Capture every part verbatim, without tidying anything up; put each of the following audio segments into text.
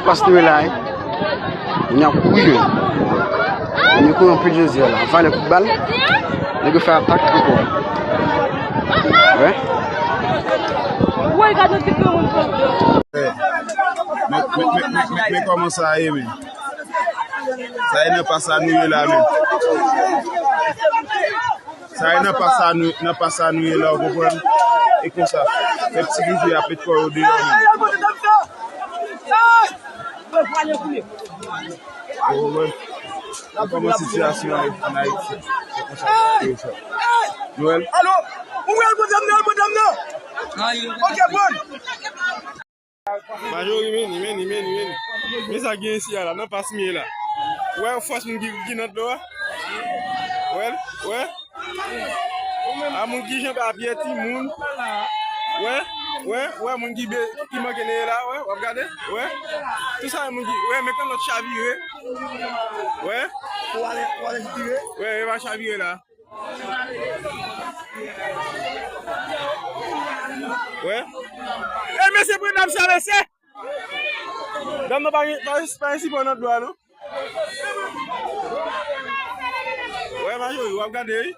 Pas nou la, hein. Moun yo ap kouri, yo. Moun yo kouri anpil jodi a la. Valè kout bal. Nèg yo fè atak ankò. Wè. Woy, gad yon ti granmoun pran. Men, men, men, men, men, men kòman sa ye, men? Sa ye nan pas sa nou ye la, men. Sa e nan pas sa nou, nan pas sa nou ye la, ou konprann? E konsa, fè ti rive ap met kò yo deyò menm. Ou konprann? Ou konprann sitiyasyon an ann Ayiti. Se konsa nou ye fè. Noël? Alo! Ou wè l, bon dam nan, bon dam nan! Ok, bon! Majori, men, men, men, men. Men sa gen isi a la, nan pas m ye la. Wè, fòs moun ki, ki nan dlo a. Wè, wè. A moun ki janbe a pye, timoun. Wè, wè, wè, moun ki be, ki manke neye la, wè, w ap gade, wè. Tout sa, moun ki, wè, men kannòt chavire. Wè. Wè, e pa chavire la. Wè. E mesye pran dam sa, mesye. Dam nan pa gen, pa, pa gen sipò nan dlo a, non. Wè, majori, w ap gade, wi.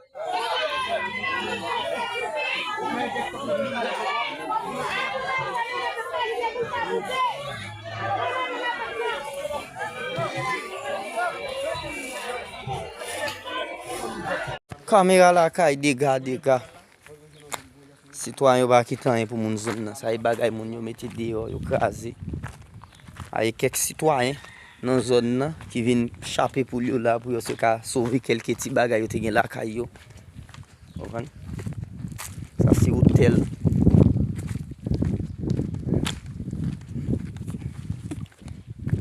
Kamera lakay, dega, dega. Sitwayen yo pa kite anyen pou moun zòn nan. Sa e bagay moun yo mete deyò, yo kraze. A e kèk sitwayen nan zòn nan ki vin chape poul yo la pou yo se ka sove kèlke ti bagay yo te gen lakay yo. Konprann? Sa se otèl.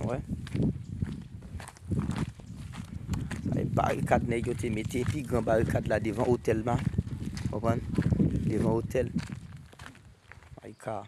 Wè. Sa e barikad nèg yo te mete, pi gran barikad la devan otèl la. Konprann? Devan otèl. Ay ka.